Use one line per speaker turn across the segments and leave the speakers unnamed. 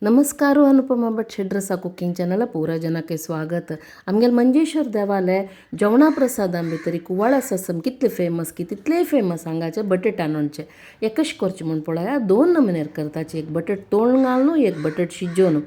नमस्कार अनुपमा भट शेड्रसा cooking channel पूरा जनाके स्वागत. आमगेले मंजेश्वर देवालय जेवणा प्रसादां भितर कुवाळा ससम कितले फेमस की तितले फेमस हांगाचे बटेटा नोणचे. हे कशें करचें म्हूण पळया, दोन नमुन्यार करताचे. एक बटेट तोळून घालून, एक बटेट शिजोवन.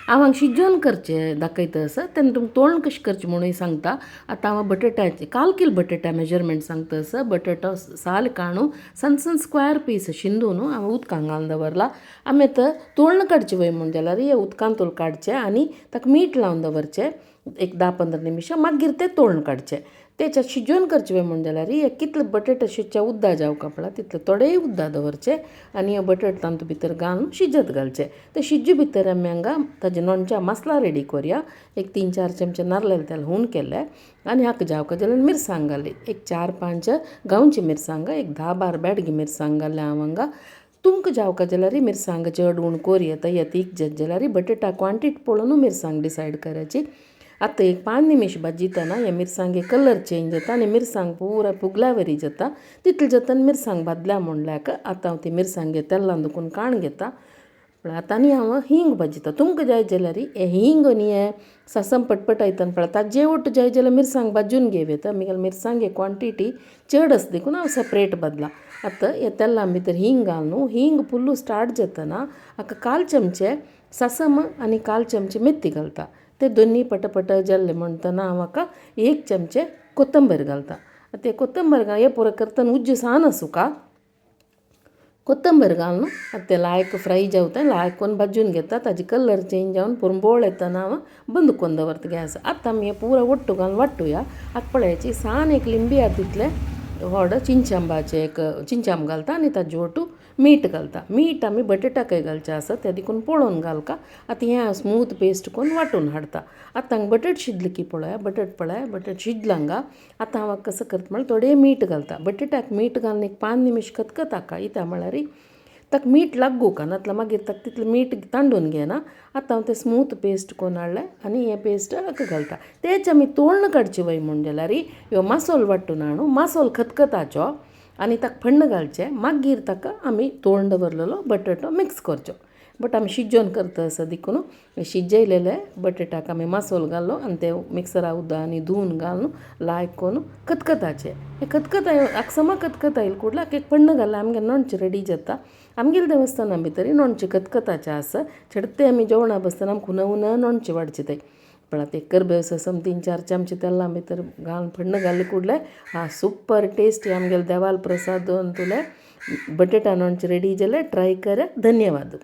हांव हांगा शिजोवन करचें दाखयता आसा, तेन्ना तुमकां तोळून कशें करचें म्हणून सांगता. आतां हांव बटेटाचे काल कील बटेटा मेजरमेंट सांगता आसा. बटेटो साल काडून सन्न सन्न स्क्वेर पीस शिंदून हांव उदकान घालून दवरला. आमी आतां तोळून काडचें वय म्हूण जाल्यार हे उदकान तोल काडचें आनी ताका मीठ लावन दवरचें एक 10-15 निमिशां, मागीर तें तोळून काडचें. तेच्या शिजोवन करचें वय म्हूण जाल्यार हे कितले बटेट शिजच्या उद्दा जावका पळय तितले थोडेय उद्दा दवरचे आनी हे बटेट तातूंत भितर घालून शिजत घालचे. ते शिज्जे भितर आमी हांगा ताजे नोणच्या मसाला रेडी करुया. एक 3-4 चमचे नारयल तेल हून केले आनी हाका जावका जाल्यार मिरसांग घाली. एक 4-5 गांवची मिरसांग, एक 10-12 बेडगी मिरसांग घातल्या हांव हांगा. तुमकां जावका जाल्यार मिरसांग चड उण कोर येता, या तीख जात जाल्यार बटेटा क्वांटिटी पळोवन मिरसांग डिसायड करायची. आतां एक 5 निमिश भाजयतना हे मिरसांगे कलर चेंज जाता आनी मिरसांग पुरा फुगल्या वरी जाता. तितले जातना मिरसांग भाजल्या म्हणल्याक आतां हांव ती मिरसांगे तेलान दुखून काण घेता. पळय आतां आनी हांव हिंग भाजयता. तुमकां जाय जाल्यार हे हिंग आनी हे सासम पटपटायतना पळय ताजे ओट जाय जाल्यार मिरसांग भाजून घेव येता. मिगेले मिरसांगे क्वांटिटी चड आसा देखून हांव सेपरेट बदला. आतां हे तेलान भितर हिंग घालून हिंग फुल्लू स्टार्ट जातना हाका काल चमचे सासम आनी काल चमचे मेथी घालता. ते दोन्ही पटपट जाल्ले म्हणटना हांव हाका 1 चमचे कोथंबीर घालता. आतां ते कोथंबीर घाल हे पुरो करतना उज्ज सान आसूका. कोथंबीर घालून आतां ते लायक फ्राय जावता, लायक कोन्न भाजून घेता. ताजे कलर चेंज जावन पुरंबोळ येतना हांव बंद करून दवरता गॅस. आतां आमी हें पुरो ओट्टू घालून वांटुया. आतां पळयाची सान एक लिंबी आसा तितलें व्हड चिंचांबाचें एक चिंचांब घालता आनी ताजे ओटू मीठ घालता. मीठ आमी बटेटाकय घालचें आसा तें देखून पळोवन घालका. आतां हें हांव स्मूथ पेस्ट करून वांटून हाडटा. आतां हांगा बटेट शिजले की पळया, बटेट पळय बटेट शिजला हांगा. आतां हांव कसो करता म्हळ्यार थोडें मीठ घालता. बटेटाक मीठ घालून एक 5 निमिश खतखताका इत्या म्हळ्यार ताका मीठ लागूका नातल्यार मागीर ताका तितलें मीठ तांडून घेना. आतां हांव तें स्मूथ पेस्ट करून हाडलें आनी हें पेस्ट हाका घालता. तेच आमी तोळून काडचें वय म्हूण जाल्यार ह्यो मासोल वांटून हाडून मासोल खतखताचो आनी ताका फण्ण घालचें. मागीर ताका आमी तोळून दवरलेलो बटाटो मिक्स करचो. बट आमी शिजोवन करता आसा देखून शिजयलेले बटेटाक आमी मासोल घालो आनी ते मिक्सरा उदक आनी धुवन घालून लायक करून खतखताचें. हें खतखत समा खतखत आयल कुडल्या एक फण्ण घाल्यार आमगे नोणचें रेडी जाता. आमगेले देवस्थाना भितर नोणचें खतखताचें आसा. छडते आमी जेवणा बसतना आमकां हुना हुना नोणचें वाडचें तें. पण आतां एक करबेव ससम 3-4 चमचे तेलां भितर घालून फण्ण घाली कुडले हा सुपर टेस्टी आमगेले देवाल प्रसाद तुले बटेटा नोणचें रेडी जालें. ट्राय करा. धन्यवाद.